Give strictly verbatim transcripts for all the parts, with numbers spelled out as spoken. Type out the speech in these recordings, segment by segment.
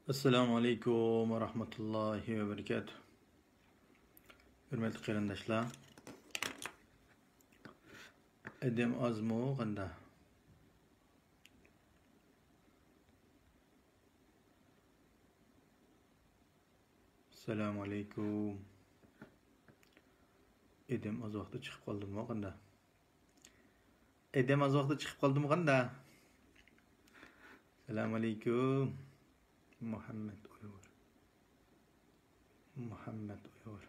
ئەسسالامۇ ئەلەيكۇم ۋە رەھمەتۇللاھى ۋە بەرىكاتۇھ. ھۆرمەتلىك قېرىنداشلار، ئادەم ئازمۇ قاندا؟ ئەسسالامۇ ئەلەيكۇم. ئادەم ئاز ۋاقىتتا چىقىپ قالدىمۇ قاندا؟ ئادەم ئاز ۋاقىتتا چىقىپ قالدىمۇ قاندا؟ سالام ئەلەيكۇم. مۇھەممەد ئۇيغۇر. مۇھەممەد ئۇيغۇر.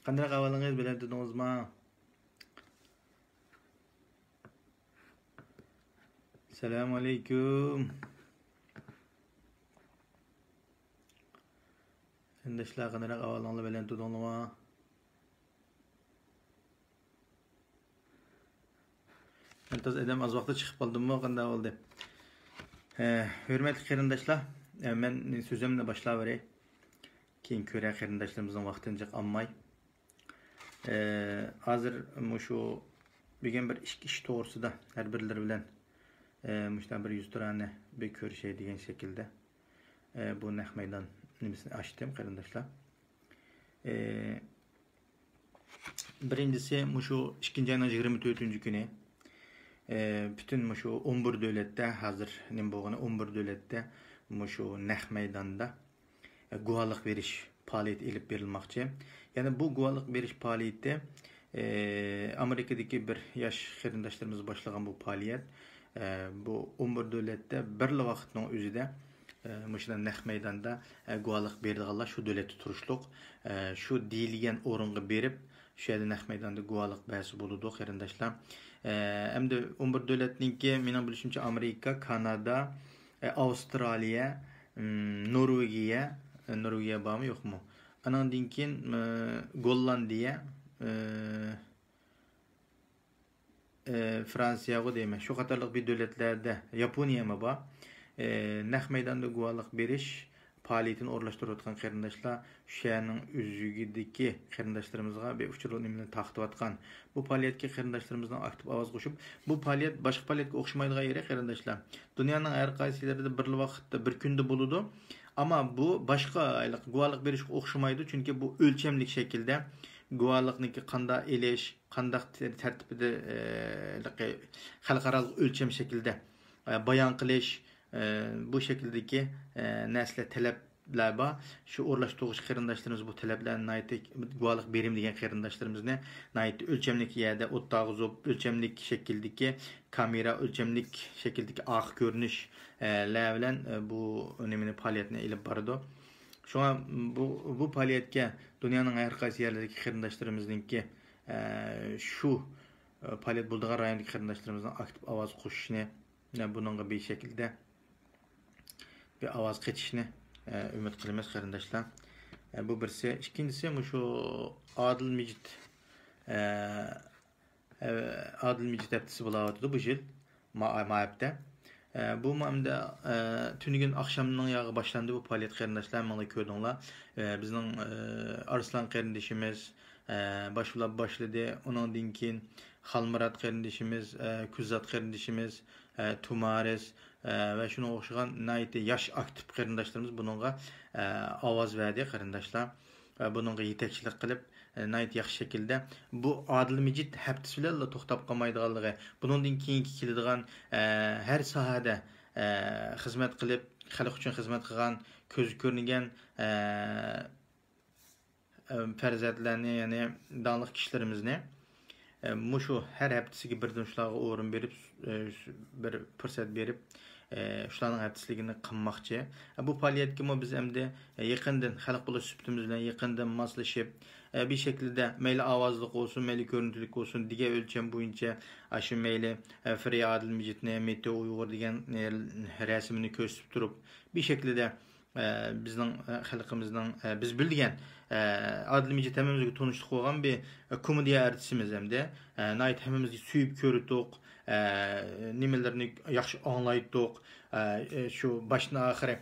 قانداق ئەھۋالىڭىز، بىلەن تۇردىڭىزما؟ سالام ئەلەيكۇم. قېرىنداشلار، قانداق ئەھۋالىڭلار، بىلەن تۇردۇڭلارما؟ مەن تازا ئادەم ئاز ۋاقىتتا چىقىپ قالدىممۇ؟ قانداق بولدى؟ ھە، ھۆرمەتلىك قېرىنداشلار، ھە، مەن سۆزۈمنى باشلاۋېرەي. كېيىن كۆرە قېرىنداشلىرىمىزنىڭ ۋاقتىنى جىق ئالماي. ھە، ھازىر مۇشۇ بۈگۈن بىر ئىككى ئىش توغرىسىدا ھەر بىرلىرى بىلەن، ھە، مۇشۇنداق بىر يۈزتۇرانە بىر كۆرۈشەي دېگەن شەكىلدە، ھە، بۇ نەق مەيدان نېمىسىنى ئاچتىم، قېرىنداشلار. ھە، بىرىنچىسى، مۇشۇ ئىككىنچى ئاينىڭ يىگىرمە تۆتىنچى كۈنى، ئى، پۈتۈن مۇشۇ ئون بىر دۆلەتتە، ھازىر نېمە بولغىنى، ئون بىر دۆلەتتە مۇشۇ نەق مەيداندا، ئى، گۇۋاھلىق بېرىش پائالىيىتى ئېلىپ بېرىلماقچى. يەنى بۇ گۇۋاھلىق بېرىش پائالىيىتى، ئى، ئامېرىكىدىكى بىر ياش قېرىنداشلىرىمىز باشلىغان بۇ پائالىيەت، ئى، بۇ ئون بىر دۆلەتتە بىرلا ۋاقىتنىڭ ئۆزىدە ئە، مۇشۇنداق نەق مەيداندا، ئە، گۇۋاھلىق بېرىدىغانلار شۇ دۆلەتتە تۇرۇشلۇق، ئە، شۇ دېيىلگەن ئورۇنغا بېرىپ، شۇ يەردە نەق مەيداندا گۇۋاھلىق بەرسە بولىدۇ، قېرىنداشلار. ئە، ئەمدى ئون بىر دۆلەتنىڭكى، مېنىڭ بىلىشىمچە، ئامېرىكا، كانادا، ئە، ئاۋسترالىيە، ئىم، نورۋېگىيە، ئە، نورۋېگىيە بارمۇ، يوقمۇ؟ ئانىڭدىن كېيىن، ئە، گوللاندىيە، ئە، ئى، فرانسىيەغۇ دەيمەن، شۇ قاتارلىق بىر دۆلەتلەردە، ياپونىيەمۇ بار. ئى، نەق مەيداندا گۇۋاھلىق بېرىش پائالىيىتىنى ئورۇنلاشتۇرۇۋاتقان قېرىنداشلار شۇ شەھەرنىڭ ئۆزىگىدىكى قېرىنداشلىرىمىزغا بىر ئۇچۇر نېمىنى تارقىتىۋاتقان. بۇ پائالىيەتكە قېرىنداشلىرىمىزنىڭ ئاكتىپ ئاۋاز قوشۇپ، بۇ پائالىيەت باشقا پائالىيەتكە ئوخشىمايدىغان يېرى، قېرىنداشلار، دۇنيانىڭ ھەر قايسى يېرىدە بىرلا ۋاقىتتا، بىر كۈندە بولىدۇ. ئەمما بۇ باشقا ھېلىقى گۇۋاھلىق بېرىشكە ئوخشىمايدۇ، چۈنكى بۇ ئۆلچەملىك شەكىلدە گۇۋاھلىقنىڭكى قانداق ئېلىش، قانداق تەر-، تەرتىپىدە، ئە، ھېلىقى خەلقئارالىق ئۆلچەم شەكلىدە، ئە، بايان قىلىش، ئە، بۇ شەكىلدىكى، ئە، نەرسىلەر، تەلەپلەر بار. شۇ ئورۇنلاشتۇرغۇچى قېرىنداشلىرىمىز بۇ تەلەپلەرنى ناھايىتى، گۇۋاھلىق بېرىمەن دېگەن قېرىنداشلىرىمىزنى ناھايىتى ئۆلچەملىك يەردە ئولتۇرغۇزۇپ، ئۆلچەملىك شەكىلدىكى كامېرا، ئۆلچەملىك شەكىلدىكى ئارقا كۆرۈنۈش، ئە، لەر بىلەن، ئە، بۇ نېمىنى، پائالىيەتنى ئېلىپ بارىدۇ. شۇڭا بۇ، بۇ پائالىيەتكە دۇنيانىڭ ھەر قايسى يەرلىرىدىكى قېرىنداشلىرىمىزنىڭكى، ئە، شۇ، ئە، پائالىيەت بولىدىغان رايوندىكى قېرىنداشلىرىمىزنىڭ ئاكتىپ ئاۋاز قوشۇشىنى، ئە، بۇنىڭغا بىر شەكىلدە بىر ئاۋاز قېتىشىنى، ئە، ئۈمىد قىلىمىز، قېرىنداشلار. ئە، بۇ بىرسى. ئىككىنچىسى، مۇشۇ ئادىل مىجىت، ئە، ئادىل مىجىت ھەپتىسى بولاۋاتىدۇ بۇ يىل، ما-، ما ھەپتە. ئە، بۇمۇ ئەمدى، ئە، تۈنۈگۈن ئاخشامنىڭ ياغى باشلاندى بۇ پائالىيەت، قېرىنداشلار، ھەممىڭلار كۆردۈڭلار. ئە، بىزنىڭ، ئە، ئارسلان قېرىندىشىمىز، ئە، باشلاپ باشلىدى. ئۇنىڭدىن كېيىن خالمۇرات قېرىندىشىمىز، ئە، كۈززات قېرىندىشىمىز، ئە، تۇمارىس، ئە، ۋە شۇنىڭغا ئوخشىغان ناھايىتى ياش ئاكتىپ قېرىنداشلىرىمىز بۇنىڭغا، ئە، ئاۋاز بەردى، قېرىنداشلار. ئە، بۇنىڭغا يېتەكچىلىك قىلىپ، ئە، ناھايىتى ياخشى شەكىلدە بۇ ئادىل مىجىت ھەپتىسى بىلەنلا توختاپ قالمايدىغانلىقى، بۇنىڭدىن كېيىنكى كېلىدىغان، ئە، ھەر ساھەدە، ئە، خىزمەت قىلىپ، خەلق ئۈچۈن خىزمەت قىلغان، كۆزگە كۆرۈنگەن، ئە، ئە، پەرزەنتلەرنى، يەنى داڭلىق كىشىلىرىمىزنى، ئە، مۇشۇ ھەر ھەپتىسىگە بىردىن شۇلارغا ئورۇن بېرىپ، ئە، بىر پۇرسەت بېرىپ، ئە، شۇلارنىڭ ھەپتىسىلىكىنى قىلماقچى. ئە، بۇ پائالىيەتكىمۇ بىز ئەمدى، ئە، يېقىندىن، خەلق بولۇش سۈپىتىمىز بىلەن يېقىندىن ماسلىشىپ، ئە، بىر شەكىلدە مەيلى ئاۋازلىق بولسۇن، مەيلى كۆرۈنتىلىك بولسۇن، دېگەن ئۆلچەم بويىچە، ئاشۇ مەيلى، ئە، فرى ئادىل مىجىتنى، مېتېئو ئۇيغۇر دېگەن، ئە، رەسىمنى كۆرسىتىپ تۇرۇپ، بىر شەكىلدە ئە، بىزنىڭ، ئە، خەلقىمىزنىڭ، ئە، بىز بىلگەن، ئە، ئادىل مىجىت ھەممىمىزگە تونۇشلۇق بولغان بىر، ئە، كومېدىيە ئارتىسىمىز ھەمدە، ئە، ناھايىتى ھەممىمىزگە سۆيۈپ كۆرۈتتۇق، ئە، نېمىلىرىنى ياخشى ئاڭلايتتۇق، ئە، ئە، شۇ باشتىن ئاخىرى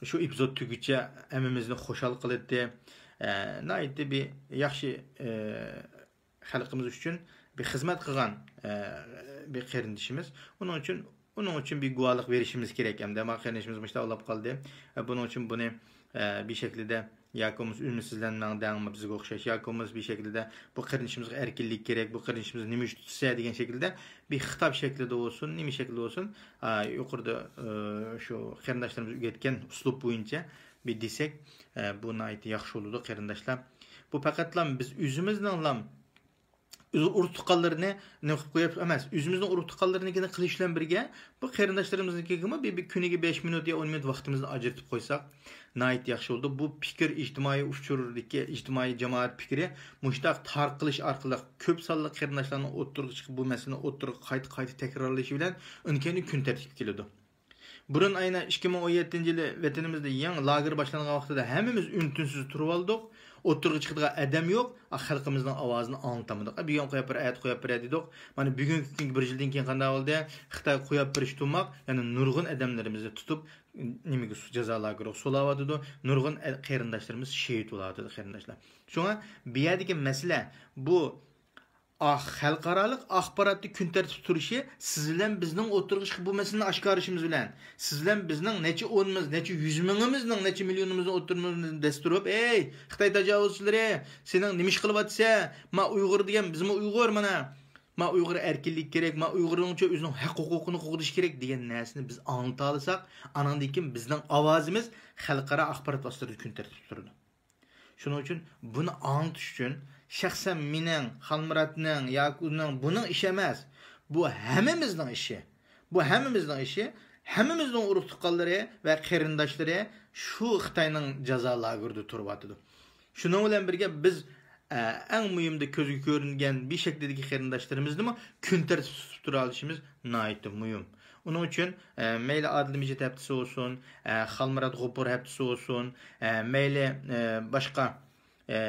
شۇ ئېپىزود تۈگىگىچە ھەممىمىزنى خۇشال قىلاتتى. ئە، ناھايىتى بىر ياخشى، ئە، خەلقىمىز ئۈچۈن بىر خىزمەت قىلغان، ئە، بىر قېرىندىشىمىز. ئۇنىڭ ئۈچۈن بۇنىڭ ئۈچۈن بىر گۇۋاھلىق بېرىشىمىز كېرەك. ئەمدى ما قېرىندىشىمىز مۇشۇنداق ئاۋۇپ قالدى. ئە، بۇنىڭ ئۈچۈن بۇنى، ئە، بىر شەكىلدە ياكى بولمىسا ئۆلمىسىزلەن مەڭ دەڭ بىزگە ئوخشاش، ياكى بولمىسا بىر شەكىلدە بۇ قېرىندىشىمىزغا ئەركىنلىك كېرەك، بۇ قېرىندىشىمىز نېمە ئۈچۈن تۇتسا دېگەن شەكىلدە بىر خىتاب شەكلىدە بولسۇن، نېمە شەكىلدە بولسۇن، ئا، يۇقىرىدا، ئە، شۇ قېرىنداشلىرىمىز ئۆگەتكەن ئۇسلۇب بويىچە بىر دېسەك، ئە، بۇ ناھايىتى ياخشى بولىدۇ، قېرىنداشلار. بۇ پەقەتلا بىز ئۆزىمىزنىڭلا ئۆز ئۇرۇق تۇغقانلىرىنى نېمە قىلىپ قويۇپ ئەمەس، ئۆزىمىزنىڭ ئۇرۇق تۇغقانلىرىنىڭكىنى قىلىش بىلەن بىرگە، بۇ قېرىنداشلىرىمىزنىڭكىگىمۇ بىر، بىر كۈنىگە بەش مىنۇت يا ئون مىنۇت ۋاقتىمىزنى ئاجرىتىپ قويساق، ناھايىتى ياخشى بولىدۇ. بۇ پىكىر ئىجتىمائىي ئۇچۇردىكى ئىجتىمائىي جامائەت پىكرى مۇشۇنداق تارقىلىش ئارقىلىق كۆپ سانلىق قېرىنداشلارنىڭ ئوتتۇرىغا چىقىپ، بۇ مەسىلىنى ئوتتۇرىغا قايتا، قايتا تەكرارلىشى بىلەن ئۇنىڭ كەينىدىن كۈن تەرتىپكە كېلىدۇ. بۇرۇن ئەينە ئىككى مىڭ ئون يەتتىنچى يىلى ۋەتىنىمىزدە يېڭى لاگېر باشلانغان ۋاقتىدا ھەممىمىز ئۈن-تىنسىز تۇرۇۋالدۇق. ئوتتۇرىغا چىقىدىغان ئادەم يوق. ئا، خەلقىمىزنىڭ ئاۋازىنى ئاڭلىتالمىدۇق. ئا، بۈگۈن قويۇپ بېرە، ئەتە قويۇپ بېرە دېدۇق. مانا بۈگۈنكى كۈنگە بىر يىلدىن كېيىن قانداق بولدى؟ خىتايغا قويۇپ بېرىش تۇماق، يەنە نۇرغۇن ئادەملىرىمىزنى تۇتۇپ، نېمىگە سۇ-، جازا لاگېرىغا سولاۋاتىدۇ. نۇرغۇن ئە-، قېرىنداشلىرىمىز شېھىت بولاۋاتىدۇ، قېرىنداشلار. شۇڭا بۇ يەردىكى مەسىلە بۇ ئاھ، خەلقئارالىق ئاخباراتتا كۈن تەرتىپتە تۇرۇشى سىز بىلەن بىزنىڭ ئوتتۇرىغا چىقىپ بۇ مەسىلىنى ئاشكارىلىشىمىز بىلەن، سىز بىلەن بىزنىڭ نەچچە ئونىمىز، نەچچە يۈز مىڭىمىزنىڭ، نەچچە مىليونىمىزنىڭ ئوتتۇرىمىزنى دەستە تۇرۇپ، «ئەي، خىتاي تاجاۋۇزچىلىرى، سېنىڭ نېمە ئىش قىلىۋاتىسەن؟ ما ئۇيغۇر دېگەن بىزمۇ ئۇيغۇر مانا. ما ئۇيغۇر ئەركىنلىك كېرەك، ما ئۇيغۇرنىڭچە ئۆزىنىڭ ھەق ھوقۇقىنى قوغدىشى كېرەك» دېگەن نەرسىنى بىز ئاڭلىتالىساق، ئانىڭدىن كېيىن بىزنىڭ ئاۋازىمىز خەلقئارا ئاخبارات ۋاسىتىلىرىدە كۈن تەرتىپتە تۇرىدۇ. شۇنىڭ ئۈچۈن بۇنى ئاڭلىتىش ئۈچۈن شەخسەن مېنىڭ، خالمۇراتنىڭ ياكى ئۇنىڭ، بۇنىڭ ئىشى ئەمەس. بۇ ھەممىمىزنىڭ ئىشى. بۇ ھەممىمىزنىڭ ئىشى. ھەممىمىزنىڭ ئۇرۇق تۇغقانلىرى ۋە قېرىنداشلىرى شۇ خىتاينىڭ جازا لاگېرىدا تۇرۇۋاتىدۇ. شۇنىڭ بىلەن بىرگە بىز، ئە، ئەڭ مۇھىمدا كۆزگە كۆرۈنگەن بىر شەكىلدىكى قېرىنداشلىرىمىزنىمۇ كۈن تەرتىپتە تۇتۇپ تۇرالىشىمىز ناھايىتى مۇھىم. ئۇنىڭ ئۈچۈن، ئە، مەيلى ئادىل مىجىت ھەپتىسى بولسۇن، ئە، خالمۇرات غوپۇر ھەپتىسى بولسۇن، ئە، مەيلى، ئە، باشقا، ئە،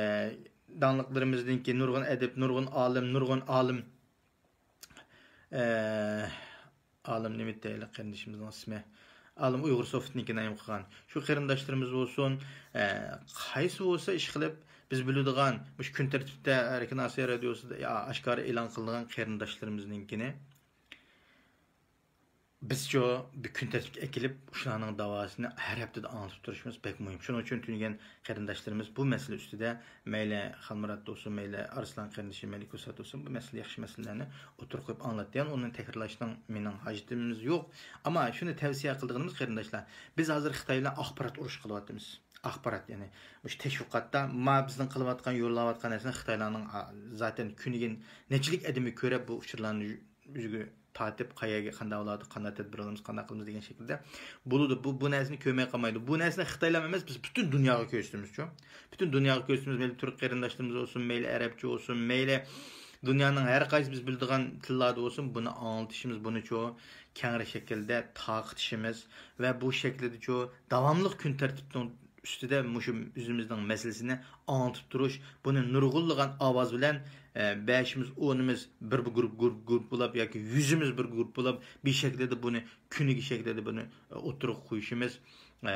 داڭلىقلىرىمىزنىڭكى نۇرغۇن ئەدىب، نۇرغۇن ئالىم، نۇرغۇن ئالىم، ئە، ئالىم نېمە دەيلى قېرىندىشىمىزنىڭ ئىسمى؟ ئالىم ئۇيغۇر سوفتنىڭكىنى نېمە قىلغان. شۇ قېرىنداشلىرىمىز بولسۇن، ئە، قايسى بولسا ئىش قىلىپ، بىز بىلىدىغان، مۇشۇ كۈن تەرتىپتە ئەركىن ئاسىيا رادىيوسىدا ئاشكارا ئېلان قىلىنغان قېرىنداشلىرىمىزنىڭكىنى بىزچۇ بىر كۈن تەرتىپكە ئەكېلىپ، شۇلارنىڭ داۋاسىنى ھەر ھەپتىدە ئاڭلىتىپ تۇرۇشىمىز بەك مۇھىم. شۇنىڭ ئۈچۈن تۈنۈگۈن قېرىنداشلىرىمىز بۇ مەسىلە ئۈستىدە مەيلى خالمۇرات بولسۇن، مەيلى ئارسلان قېرىندىشىم، مەيلى كوسات بولسۇن، بۇ مەسىلە ياخشى مەسىلىلەرنى ئوتتۇرىغا قويۇپ ئاڭلاتتى. يەنى ئۇنى تەكرارلاشنىڭ مېنىڭ ھاجىتىمىز يوق. ئەمما شۇنى تەۋسىيە قىلىدىغىنىمىز قېرىنداشلار، بىز ھازىر خىتاي بىلەن ئاخبارات ئۇرۇشى قىلىۋاتىمىز. ئاخبارات، يەنى مۇشۇ تەشۋىقاتتا ما بىزنىڭ قىلىۋاتقان، يوللاۋاتقان نەرسىنى خىتايلارنىڭ، ئا، زاتەن كۈنىگە نەچچىلىك ئادىمى كۆرۈپ، بۇ ئۇچۇرلارنى يۈزىگە تارتىپ، قەيەرگە، قانداق بولىدۇ، قانداق تەدبىر ئالىمىز، قانداق قىلىمىز دېگەن شەكىلدە بولىدۇ. بۇ، بۇ نەرسىنى كۆرمەي قالمايدۇ. بۇ نەرسىنى خىتايلار ئەمەس، بىز پۈتۈن دۇنياغا كۆرسىتىمىزچۇ. پۈتۈن دۇنياغا كۆرسىتىمىز، مەيلى تۈرك قېرىنداشلىرىمىز بولسۇن، مەيلى ئەرەبچە بولسۇن، مەيلى دۇنيانىڭ ھەر قايسى بىز بىلىدىغان تىللاردا بولسۇن، بۇنى ئاڭلىتىشىمىز، بۇنىچۇ كەڭرى شەكىلدە تارقىتىشىمىز ۋە بۇ شەكىلدىچۇ داۋاملىق كۈن تەرتىپىنىڭ ئۈستىدە مۇشۇ ئۆزىمىزنىڭ مەسىلىسىنى ئاڭلىتىپ تۇرۇش، بۇنى نۇرغۇنلىغان ئاۋاز بىلەن، ئە، بەشىمىز، ئونىمىز بىر، بىر گۇرۇپ، گۇرۇپ، گۇرۇپ بولاپ ياكى يۈزىمىز بىر گۇرۇپ بولاپ، بىر شەكىلدە بۇنى كۈنىگە شەكىلدە بۇنى، ئە، ئوتتۇرىغا قويۇشىمىز. ئە،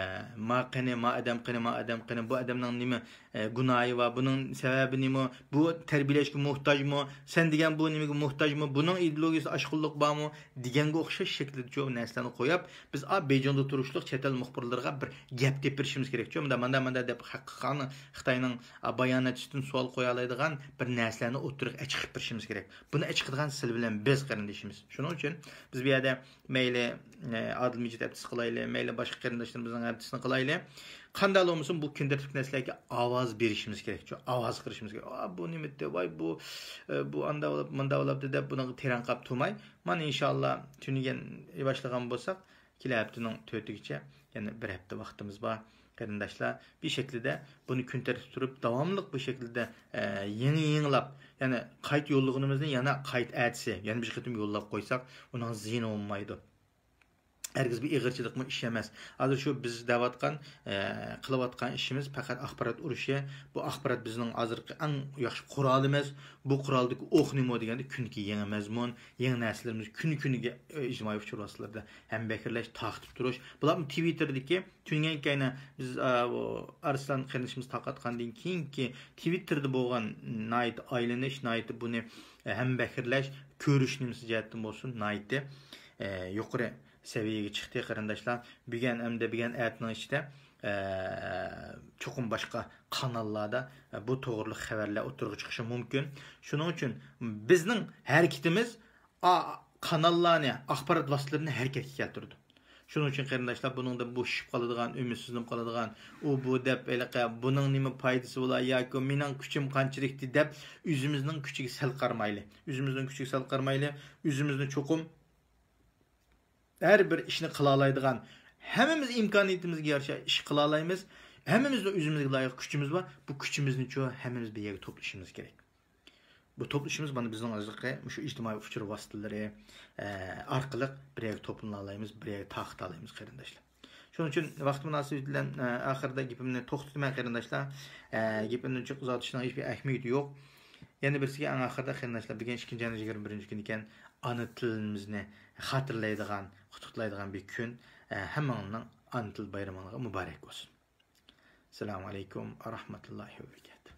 ما قېنى، ما ئادەم قېنى، ما ئادەم قېنى، بۇ ئادەمنىڭ نېمە، ئە، گۇناھى بار، بۇنىڭ سەۋەبى نېمە، بۇ تەربىيەلەشكە موھتاجمۇ، سەن دېگەن بۇ نېمىگە موھتاجمۇ، بۇنىڭ ئىدېئولوگىيىسى ئاشقۇنلۇق بارمۇ دېگەنگە ئوخشاش شەكىلدىچۇ نەرسىلەرنى قويۇپ، بىز ئا بېيجىڭدا تۇرۇشلۇق چەت ئەل مۇخبىرلىرىغا بىر گەپ تېپىپ بېرىشىمىز كېرەكچۇ. مۇنداق، مانداق، مانداق دەپ خەق-، خەققە خىتاينىڭ، ئا، باياناتچىسىدىن سوئال قويالايدىغان بىر نەرسىلەرنى ئوتتۇرىغا ئەچىقىپ بېرىشىمىز كېرەك. بۇنى ئەچىقىدىغان سىلەر بىلەن بىز، قېرىندىشىمىز. شۇنىڭ ئۈچۈن بىز بۇ يەردە مەيلى، ئە، ئادىل مىجىت ھەپتىسى قىلايلى، مەيلى باشقا قېرىنداشلىرىمىزنىڭ ھەپتىسىنى قىلايلى. قانداقلا بولمىسۇن، بۇ كۈندە تۈرك نەرسىلەرگە ئاۋاز بېرىشىمىز كېرەك. شۇ ئاۋاز قىلىشىمىز كېرەك. «ئا، بۇ نېمە ئىدى؟ ۋاي، بۇ، ئە، بۇ ئاندا بولۇپ، مۇندا بولۇپتۇ» دەپ بۇنىڭغا تېرەڭ قاپ تۇرماي، مانا ئىنشاللا تۈنۈگۈن باشلىغان بولساق، كېلە ھەپتىنىڭ تۆتىگىچە يەنە بىر ھەپتە ۋاقتىمىز بار. قېرىنداشلار، بىر شەكىلدە بۇنى كۈن تەرتىپتە تۇرۇپ، داۋاملىق بۇ شەكىلدە، ئە، يېڭى يېڭىلاپ، يەنى قايتا يوللىغىنىمىزنى يەنە قايتا ئەتىسى، يەنە بىر قېتىم يوللاپ قويساق، ئۇنىڭ زىيىنى بولمايدۇ. ھەرگىز بىر ئېغىرچىلىقمۇ ئىش ئەمەس. ھازىر شۇ بىز دەۋاتقان، ئە، قىلىۋاتقان ئىشىمىز پەقەت ئاخبارات ئۇرۇشى. بۇ ئاخبارات بىزنىڭ ھازىرقى ئەڭ ياخشى قورالىمىز. بۇ قورالدىكى ئوق نېمە دېگەندە، كۈندىكى يېڭى مەزمۇن، يېڭى نەرسىلىرىمىز كۈنى كۈنىگە، ئە، ئىجتىمائىي ئۇچۇر ۋاسىتىلىرىدا ھەمبەھىرلەش، تارقىتىپ تۇرۇش. بۇلارمۇ تىۋىتتېردىكى تۈنۈگۈنكى ئەينە بىز، ئا، ئۇ ئارسلان قېرىندىشىمىز تارقاتقاندىن كېيىنكى تىۋىتتېردا بولغان ناھايىتى ئايلىنىش، ناھايىتى بۇنى، ئە، ھەمبەھىرلەش، كۆرۈش نېمىسى جەھەتتىن بولسۇن، ناھايىتى، ئە، يۇقىرى سەۋىيەگە چىقتى، قېرىنداشلار. بۈگۈن ئەمدى بۈگۈن ئەتىنىڭ ئىچىدە، ئە، چوقۇم باشقا قاناللاردا، ئە، بۇ توغرىلىق خەۋەرلەر ئوتتۇرىغا چىقىشى مۇمكىن. شۇنىڭ ئۈچۈن بىزنىڭ ھەرىكىتىمىز ئا-، قاناللارنى، ئاخبارات ۋاسىتىلىرىنى ھەرىكەتكە كەلتۈرىدۇ. شۇنىڭ ئۈچۈن قېرىنداشلار، بۇنىڭدا بوشىشىپ قالىدىغان، ئۈمىدسىزلىنىپ قالىدىغان، ئۇ بۇ دەپ ھېلىقى، بۇنىڭ نېمە پايدىسى بولا ياكى مېنىڭ كۈچۈم قانچىلىكتى دەپ، ئۆزىمىزنىڭ كۈچىگە سەل قارىمايلى. ئۆزىمىزنىڭ كۈچىگە سەل قارىمايلى. ئۆزىمىزنى چوقۇم ھەر بىر ئىشنى قىلالايدىغان، ھەممىمىز ئىمكانىيىتىمىزگە يارىشا ئىش قىلالايمىز. ھەممىمىزنىڭ ئۆزىمىزگە لايىق كۈچىمىز بار. بۇ كۈچىمىزنىچۇ ھەممىمىز بىر يەرگە توپلىشىمىز كېرەك. بۇ توپلىشىمىز مانا بىزنىڭ ھازىرقى مۇشۇ ئىجتىمائىي ئۇچۇر ۋاسىتىلىرى، ئە، ئارقىلىق بىر يەرگە توپلىنالايمىز، بىر يەرگە تارقىتالايمىز، قېرىنداشلار. شۇنىڭ ئۈچۈن ۋاقىت مۇناسىۋىتى بىلەن، ئە، ئاخىرىدا گېپىمنى توختىتىمەن، قېرىنداشلار. ئە، گېپىمنى جىق ئۇزارتىشنىڭ ھېچبىر ئەھمىيىتى يوق. يەنە بىرسىگە ئەڭ ئاخىرىدا، قېرىنداشلار، بۈگۈن ئىككىنچى ئاينىڭ يىگىرمە بىرىنچى كۈنى ئىكەن، ئانا تىلىمىزنى خاتىرىلەيدىغان، قۇتلۇقلايدىغان بىر كۈن. ئە، ھەممىڭلارنىڭ ئانا تىل بايرىمىڭلارغا مۇبارەك بولسۇن. السلام عليكم ورحمة الله وبركاته.